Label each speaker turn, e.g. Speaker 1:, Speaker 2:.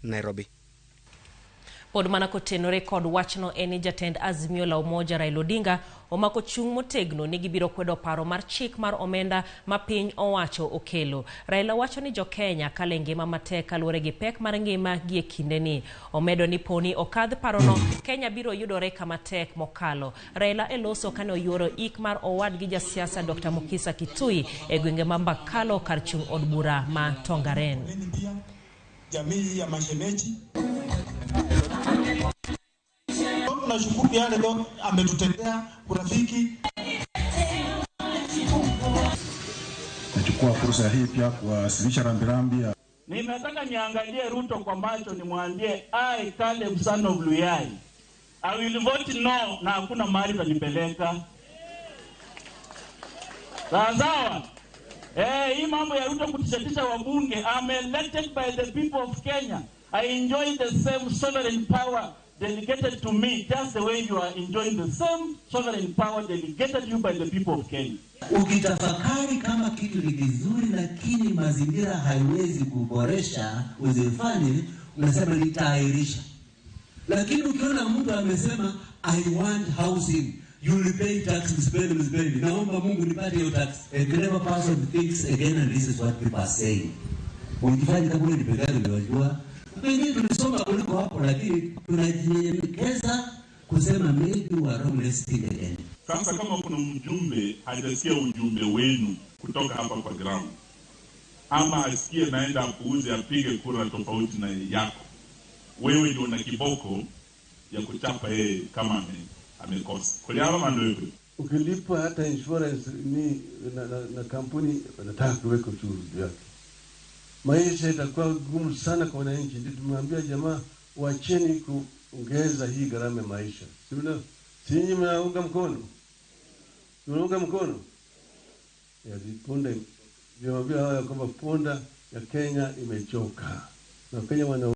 Speaker 1: Nairobi.
Speaker 2: Pod mana kotenore kod wachno en ni jatend Azimio la Umoja Raila Odinga omako chung' motegno ni gibiro kwedo paro mar chik mar omenda ma piny owacho okelo. Raila wacho ni jo-Kenya kalo e ngima matek kaluwore gi pek mar ngima gi e kindeni. Omedo ni poni okadh parono, Kenya biro yudore kama tek mokalo. Raila e loso kane oyuoro ik mar owadgi jasiasa Dr. Mukisa Kitui e gwenge ma Mbakalo kar chung' od bura ma Tongaren.
Speaker 3: Jamii ya mashemeji tunashukuru yale ametutendea urafiki.
Speaker 4: Nachukua fursa hii pia kuwasilisha rambirambi ya
Speaker 5: Ninataka niangalie Ruto kwa macho nimwambie, I Caleb son of Luyai, I will vote no, na hakuna mahali tanipeleka. Sawa sawa. Hii mambo ya Ruto kutishatisha wabunge, I'm elected by the people of Kenya. I enjoy the same sovereign power delegated to me just the way you are enjoying the same sovereign power delegated you by the people of Kenya.
Speaker 6: Ukitafakari kama kitu ni kizuri, lakini mazingira haiwezi kuboresha uzifanye, unasema nitaahirisha. Lakini ukiona mtu amesema I want housing, you will pay tax, msipende msipende, naomba Mungu nipate hiyo tax. A clever person thinks again, and this is what people are saying. Ukifanya kama wewe ni peke yako ndio wajua. Pengine tulisoma kuliko hapo, lakini tunajinyenyekeza kusema maybe we are wrong, let's think again.
Speaker 7: Sasa kama kuna mjumbe hajasikia ujumbe wenu kutoka hapa kwa ground, ama asikie naenda apuuze, apige kura tofauti na yako, wewe ndio una kiboko ya kuchapa yeye kama amekosa. Kwa ndio
Speaker 8: ukilipa hata insurance ni na kampuni wanataka kuweka ushuru juu yake, maisha itakuwa gumu sana kwa wananchi. Ndio tumwambia jamaa, wacheni kuongeza hii gharama ya maisha, si si nyinyi mnaunga mkono? Mnaunga mkono ya punda? Niwaambia haya kwamba punda ya Kenya imechoka na Kenya wana